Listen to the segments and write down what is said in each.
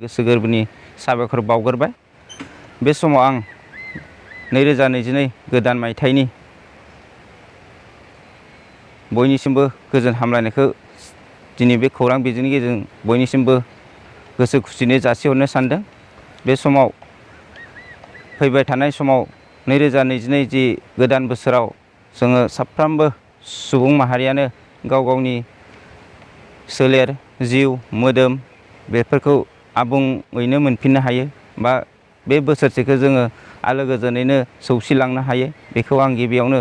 गोसो गोरबोनि साबायखर बावग्रोबाय। बे समाव आं 2022 गोदान मायथाइनि बयनिसिमबो गोजोन हामलायनायखौ दिनै बे खौरां बिजोंनि गेजेरजों बयनिसिमबो गोसो खुसियै जासिहरनो सानदों। बे समाव फैबाय थानाय समाव 2022 जि गोदान बोसोराव जोङो साफ्रोमबो सुबुं माहारियानो गाव गावनि सोलेर, जिउ, मोदोम बेफोरखौ आबुङैनो मोनफिननो हायो बा बे बोसोरसेखौ जोङो आलो गोजोनैनो सौसिलांनो हायो। बेखौ आं गिबियावनो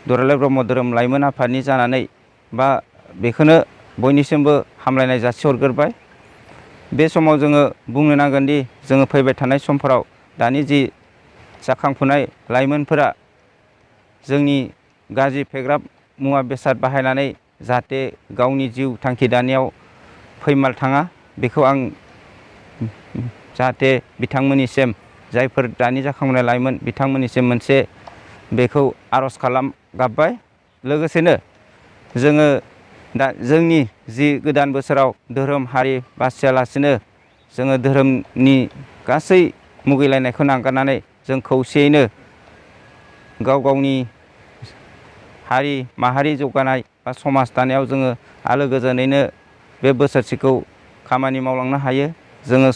दुलाराय ब्रह्म धोरोम लाइमोन आफादनि जानानै बा बेखौनो बयनिसिमबो हामलायनाय जासिहरग्रोबाय। बे समाव जोङो बुंनो नांगोन दि जोङो फैबाय थानाय समफोराव दानि जि जाखांफुनाय लाइमोनफोरा जोंनि गाज्रि फेग्रा मुवा बेसाद बाहायनानै जाहाथे गावनि जिउ थांखि दानायाव फैमाल थाङा, बेखौ आं जाहाथे बिथांमोननिसिम जायफोर दानि जाखांफुनाय लाइमोन बिथांमोननिसिम मोनसे बेखौ आर'ज गाबबाय। लोगोसेनो जोङो दा जोंनि जि गोदान बोसोराव धोरोम हारि बासियालासिनो जोङो धोरोमनि गासै मुगैलायनायखौ नागारनानै जों खौसेयैनो गाव गावनि हारि माहारि जौगानाय बा समाज दानायाव जोङो आलो गोजोनैनो बे बोसोरसेखौ खामानि मावलांनो हायो। जोङो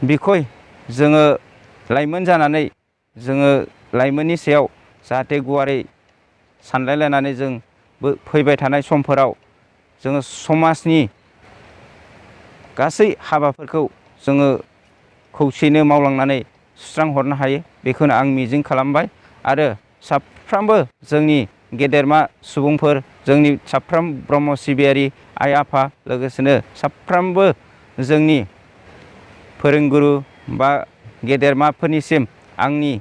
बिखय जोङो लाइमोन जानानै जोङो लाइमोननि सायाव जाहाथे गुवारै सानलायलायनानै जों फैबाय थानाय समफोराव जोङो समाजनि गासै हाबाफोरखौ जोङो खौसेयैनो मावलांनानै सुस्रांहरनो हायो, बेखौनो आं मिजिं खालामबाय। आरो साफ्रोमबो जोंनि गेदेरमा सुबुंफोर, जोंनि साफ्रोम ब्रह्म सिबियारि आइ आफा, लोगोसेनो साफ्रोमबो जोंनि फोरोंगुरु बा गेदेरमाफोरनिसिम आंनि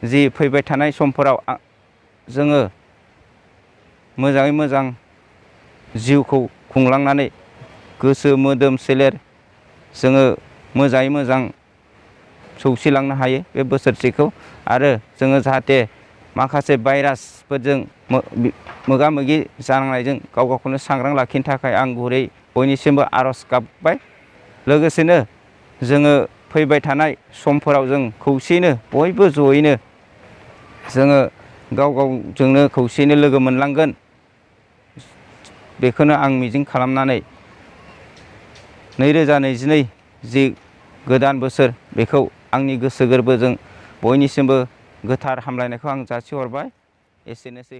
जि फैबाय थानाय समफोराव जोङो मोजाङै मोजां जिउखौ खुंलांनानै गोसो मोदोम सोलेर जोङो मोजाङै मोजां सौसिलांनो हायो बे बोसोरसेखौ। आरो जोङो जाहाथे माखासे भाइरासफोरजों मोगा मोगि जानांनायजों गाव गावखौनो सांग्रां लाखिनो थाखाय आं गुरै बयनिसिमबो आर'ज गाबबाय। लोगोसेनो जोङो फैबाय थानाय समफोराव जों खौसेयैनो बयबो जयैनो जोङो गाव गावजोंनो खौसेयैनो लोगो मोनलांगोन, बेखौनो आं मिजिं खालामनानै 2022 जि गोदान बोसोर बेखौ आंनि गोसो गोरबोजों बयनिसिमबो गोथार हामलायनायखौ आं जासिहरबाय। एसेनोसै।